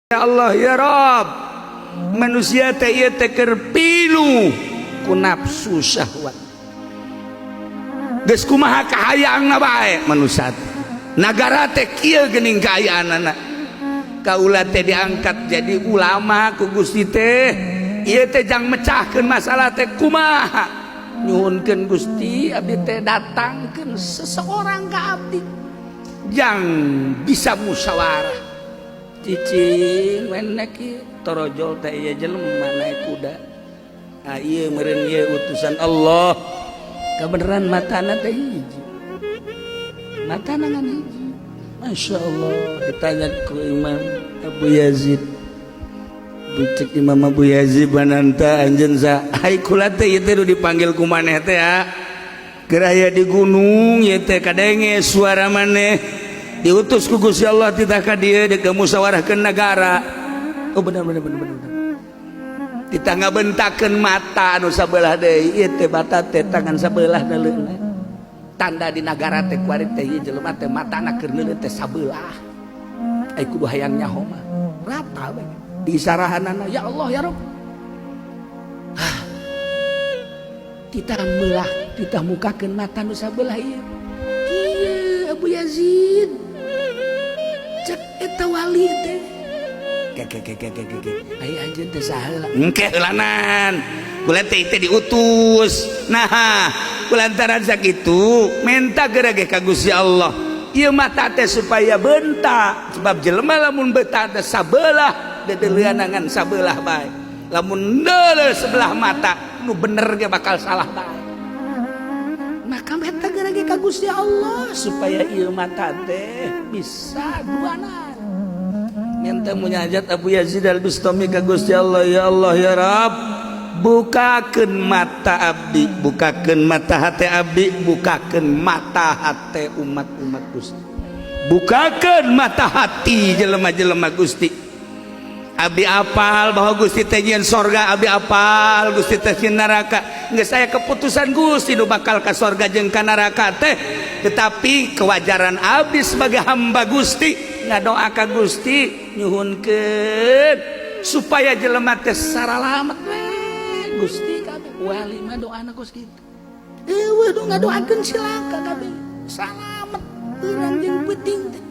Ya Allah ya Rob, manusia teh ieu teh keur pinuh ku nafsu syahwat. Geus kumaha kahayangna bae manusia teh. Nagara teh kieu geuning kaayaanana. Kaula teh diangkat jadi ulama ku Gusti teh. Ieu teh jang mecahkeun masalah teh kumaha? Nyuhunkeun Gusti, abdi teh datangkeun seseorang ka abdi jang bisa musyawarah. Cicing wenek ieu torojol teh ieu jelema naik kuda. Ah, ieu meureun ieu utusan Allah. Kebenaran matana teh hiji. Matana ngan hiji. Masya Allah, ditanya ku Imam Abu Yazid. Bucek Imam Abu Yazid bananta anjeun sa ai kula teh ieu teh nu dipanggil ku maneh teh ya. Keur aya di gunung ieu teh kadenge suara maneh, diutus ku Gusti Allah titah ka dieu deuk musyawarahkeun negara. Oh, bener bener bener bener. Titah ngabentakeun mata anu sabelah deui, ieu teh mata teh tangan sabelah daleuna. Tanda di nagara teh kuari teh ieu jelema teh matana keur neuleuh teh sabelah. Ai kudu hayang nyaho mah rata we. Diisarahanana, ya Allah ya Rabb. Ah. Titah meulah, titah mukakeun mata nu sabelah ieu. Kieu Abu Yazid. Cek eta wali teh. Ke ke ke ke ke ke. Ke. Ai anjeun teh saha? Engke heulanan. Kula teh teh diutus. Nah, kulantaran sakitu menta geura ge ka Gusti Allah. Ieu mata teh supaya bentak, sebab jelema lamun beta teh sabelah dedeleuanangan sabelah bae. Lamun neuleuh sebelah mata nu bener ge bakal salah bae. Maka menta geura ge ka Gusti Allah supaya ieu mata teh bisa duanan. Minta munajat Abu Yazid Al-Bustami ka Gusti Allah, ya Allah ya Rabb, bukakeun mata abdi, bukakeun mata hati abdi, bukakeun mata hati umat-umat Gusti, bukakeun mata hati jelema-jelema Gusti. Abdi apal bahwa Gusti teh nyieun sorga, abdi apal Gusti teh nyieun neraka. Geus aya keputusan Gusti nu bakal ka sorga jeung ka neraka teh, tetapi kewajaran abdi sebagai hamba Gusti ngadoa ka Gusti nyuhunkeun supaya jelema teh saralamet we. Gusti kabeh wali mah doana kos kitu. Eueuh nu ngadoakeun cilaka kabeh salamet urang jeung peuting teh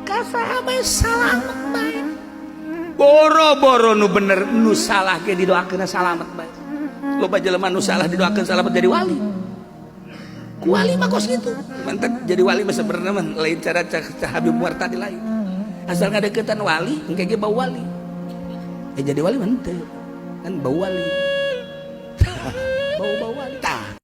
ka saha bae salamet bae. Boro-boro nu bener, nu salah ge didoakeun salamet bae. Loba jelema nu salah didoakeun salamet jadi wali. Ku wali mah kos kitu. Mantap jadi wali mah sebenarnya mah lain cara cah Habib Muar tadi lain. Asal ngadeukeutan wali engke ge bau wali. Eh, jadi wali mah henteu. Kan bau wali. Bau-bau.